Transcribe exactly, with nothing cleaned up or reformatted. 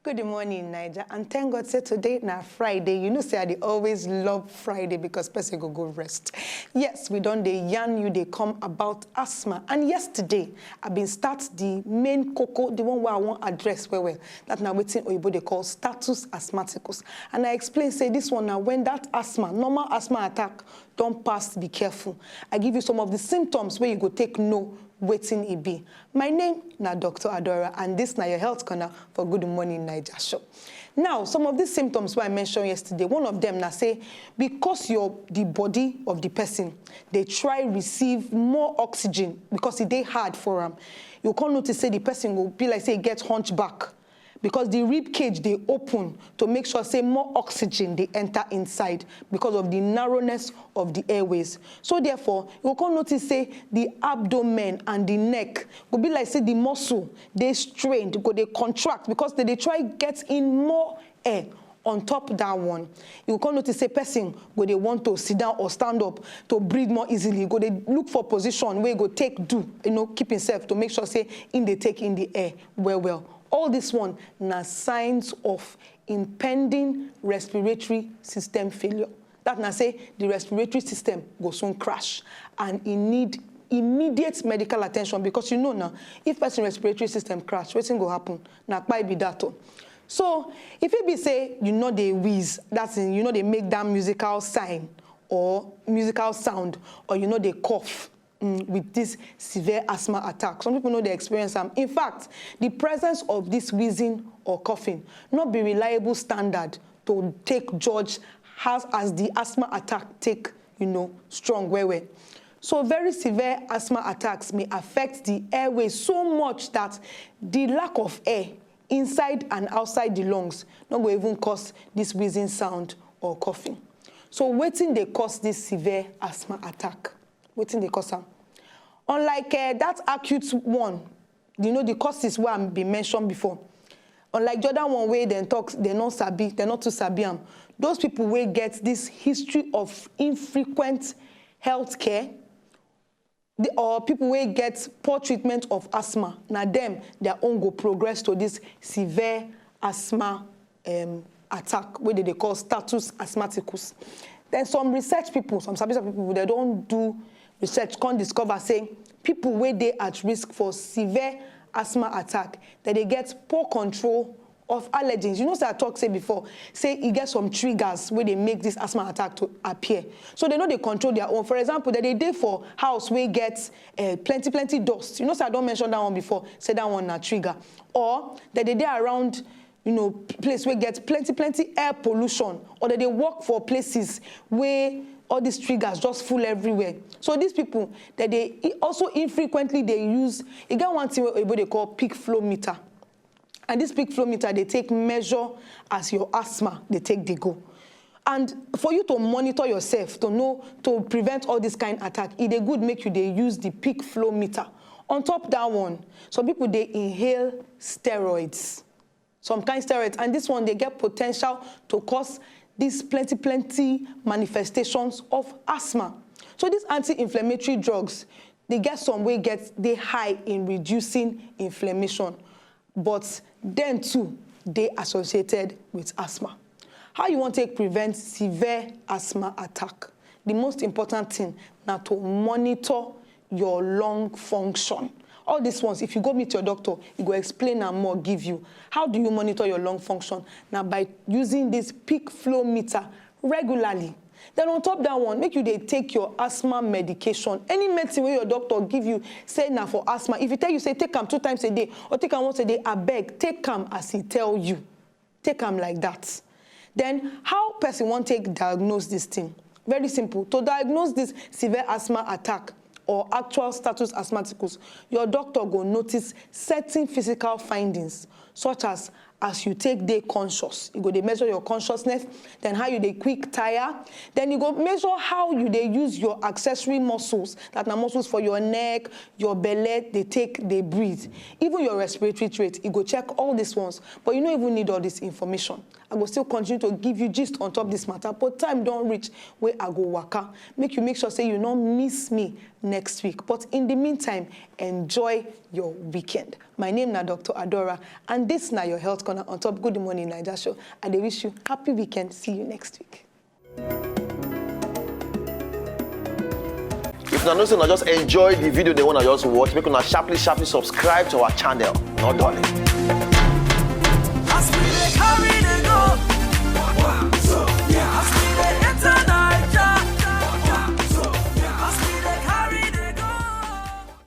Good morning, Naija, and thank God say today na Friday. You know say I dey always love Friday because person go go rest. Yes, we don dey yarn you dey come about asthma, and yesterday I bin start the main koko, the one wey I wan address well well. That na wetin oyibo dey call status asthmaticus, and I explain say this one na when that asthma, normal asthma attack, don pass. Be careful. I give you some of the symptoms wey you go take know wetin e be. My name na Doctor Adora, and this na your health corner for Good Morning Naija show. Now, some of these symptoms wey I mention yesterday, one of them na say because your the body of the person dey try receive more oxygen because e dey hard for am, you come notice say the person go be like say e get hunchback because the rib cage dey open to make sure say more oxygen dey enter inside because of the narrowness of the airways. So therefore, you go come notice say the abdomen and the neck go be like say the muscle dey strained, go dey contract because they dey try get in more air. On top that one, you go come notice say person go dey want to sit down or stand up to breathe more easily, go dey look for position wey go take do, you know, keep himself to make sure say im dey take in the air well well. All this one na signs of impending respiratory system failure. That na say the respiratory system go soon crash, and e need immediate medical attention because you know now, if person respiratory system crash, wetin go happen? Na kpai be that o. So if e be say you no dey wheeze, that's in, you no dey make that musical sign or musical sound, or you no dey cough, mm, with this severe asthma attack. Some people no dey experience am. In fact, the presence of this wheezing or coughing no be reliable standard to take judge how as the asthma attack take, you know, strong well well. So very severe asthma attacks may affect the airway so much that the lack of air inside and outside the lungs no go even cause this wheezing sound or coughing. So wetin dey cause this severe asthma attack? Wetin dey cause am? Unlike uh, that acute one, you know, the causes wey I bin mention before, unlike the other one wey dem talk, dem no sabi, dem no too sabi am. Those people wey get this history of infrequent health care, the, or people wey get poor treatment of asthma, na dem their own go progress to this severe asthma um, attack wey dem dey call status asthmaticus. Then some research people, some sabi sabi people, dem don do research come discover say people wey dey at risk for severe asthma attack, dem dey get poor control of allergens. You know say I talk say before say e get some triggers wey dey make this asthma attack to appear. So dem no dey control their own. For example, dem dey dey for house wey get uh, plenty plenty dust. You know say I don mention that one before, say that one na trigger. Or dem dey dey around, you know, place wey get plenty plenty air pollution, or dem dey work for places wey all these triggers just full everywhere. So these people, dem dey i- also infrequently dey use, e get one thing wey oyibo dey call peak flow meter. And this peak flow meter dey take measure as your asthma dey take dey go. And for you to monitor yourself, to know, to prevent all this kind attack, e dey good make you dey use the peak flow meter. On top that one, some people dey inhale steroids. Some kind steroids, and this one dey get potential to cause these plenty plenty manifestations of asthma. So these anti-inflammatory drugs, they get some wey get dey high in reducing inflammation, but dem too dey associated with asthma. How you wan take prevent severe asthma attack? The most important thing na to monitor your lung function. All these ones, if you go meet your doctor, e go explain am more give you. How do you monitor your lung function? Na by using this peak flow meter regularly. Then on top that one, make you dey take your asthma medication. Any medicine wey your doctor give you, say na for asthma. If e tell you say take am two times a day or take am once a day, abeg, take am as e tell you. Take am like that. Then how person wan take diagnose this thing? Very simple. To diagnose this severe asthma attack or actual status asthmaticus, your doctor go notice certain physical findings, such as as you take dey conscious. You go dey measure your consciousness, then how you dey quick tire, then you go measure how you dey use your accessory muscles, that na muscles for your neck, your belle, dey take dey breathe. Even your respiratory rate, e go check all these ones, but you no even need all this information. I go still continue to give you gist on top this matter, but time don reach wey I go waka. Make you make sure say you no miss me next week. But in the meantime, enjoy your weekend. My name na Doctor Adora, and This na your health corner on top Good Morning Naija show. I dey wish you happy weekend. See you next week. If una know say una just enjoy the video dem wey una just watch, make una sharply sharply subscribe to our channel. No darling.